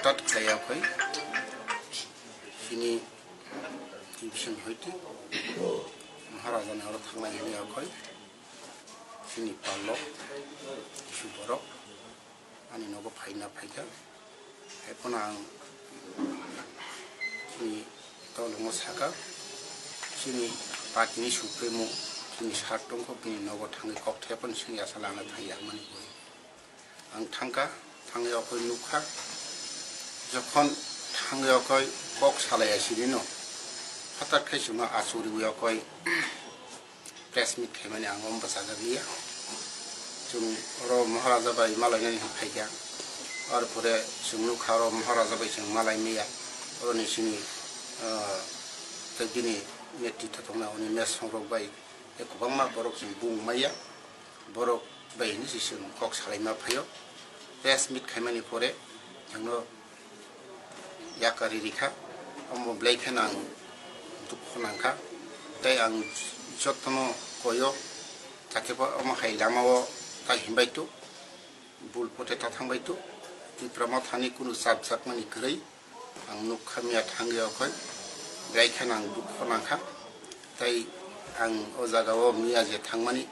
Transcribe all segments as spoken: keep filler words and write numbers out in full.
Tat khlai yakhoi, chini division hoite Maharaja ni oro thangnai hini yakhoi, chini palok, kisu borok ani nogo phaina phaikha. Haiphano ang chini tolongo saka, chini party ni supremo, chini sar tongkho, bini nogo thangwi kok thepon sini asa lana thangya hwnmani bui. Ang thangkha, thangwi okoi nukha. Jokhon thangwi okoi kok salai asinino, phatar khai chwngno achugwi okoi press meet khaimani ang omo bwchajak liya. Chwng oro Maharaja bai malainani phaikha. Ar pore chwng nukha oro Maharaja bai chwng malai maya. Oroni chini, ah, tei bini netritw tongnai oni mesongrok bai tei kwbangma borok chwng bung maya. Borok bai hwnwi se chwng kok salaima phaio. Press meet khaimani pore chwngno yakarwi rikha, omo belai kheno ang dukhu nangkha. Tei ang jotono koyo, jakhebo omo hai lamao ta hinbai tu, bul pote ta thangbai tu, Tipra Mothani kunu chapjakmani kwrwi ang nukha miya thangwi okhoi, belai kheno ang dukhu nangkha. Tei ang o jagao miya je thangmani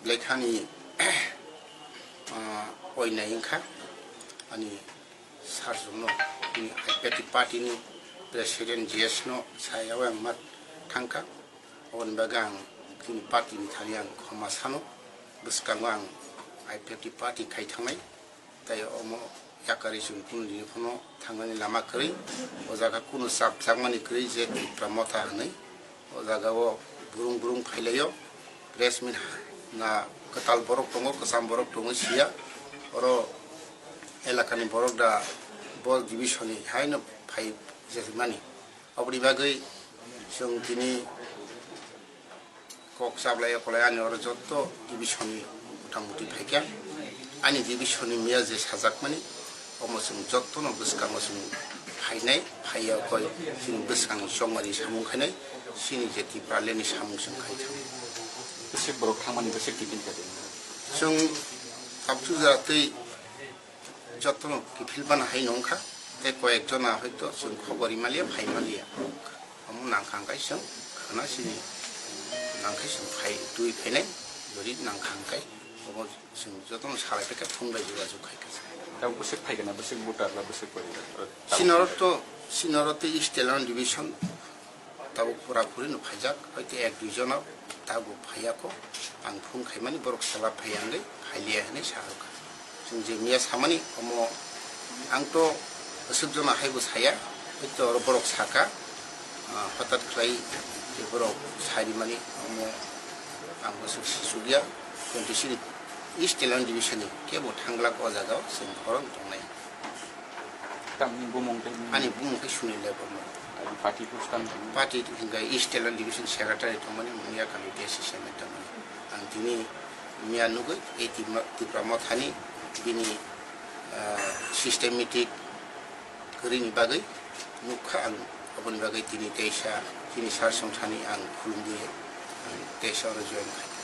belai khani, ah, oinai wngkha ani sarjokno, bini I P F T party ni president G S no sayao ang ma thangkha. Aboni bagwi ang bini party ni thani ang khoma sano, bwskango ang I P F T party khai thangnai. Tei omo yakarwi chwng kunu dini phano thangnani lama kwrwi, o jaga kunu chapjakmani kwrwi je Tipra Motha hwnwi. O jaga o burung burung phailaio, press meet na kwtal borok tongo, kwcham borok tongo siya. Oro elakani borok da bo division ni haino phai jagmani. Oboni bagwi chwng tini kok chablai okolai ani oro jotto division ni mota muti phaikha. Ani division ni miya je sajakmani, omo chwng jottono bwskango chwng phainai, phaiya koi chini bwskangni chongmani samung khainai, chini je Tipraland ni samung chwng khai thang. Bwswk borok thangmani bwswk kiphil kha de? Chwng tabuk jora twi jottono kiphil bana hai nongkha, tei koyek jona hoito chwng khobor rimaliya, phaimalia. Omo nangkha hwnkhe chwng khwna sini nangkhe chwng phai twi phainai, jodi nangkha hwnkhe omo chwng jotono salai phaikha, phone bai jogajog khai kha. Tabuk bwswk phaikha na, bwswk voter ba bwswk pori? Sinoro to, sinoro tei East Telang Division tabuk pura puri no phaijak, hoite ek dui jona tabuk phaiya kho. Ang phone khaimani borok sela phaiya hwnwi, phailiya hwnwi sa rwkha. Chwng je miya samani omo ang to aswk jona haibo saya, hoito oro borok saka, ah, hotat khlai je borok sarimani omo ang aswk sisukya, kintu chini East Telang Division ni kebo thanglak o jaga o chwng bohrok tongnai. Tamni bumung tei ani bumung khe Sunil Debbarma. Party pustan. Party hingkha East Telang Division Secretary tongmani mungya kami D C C M tongmani. Ang tini miya nugwi ei Tipra, Tipra Mothani bini, ah, systematic kwrwini bagwi nukha ang, aboni bagwi tini teisa tini sar songthani ang khulumdi ang teisa oro join khai.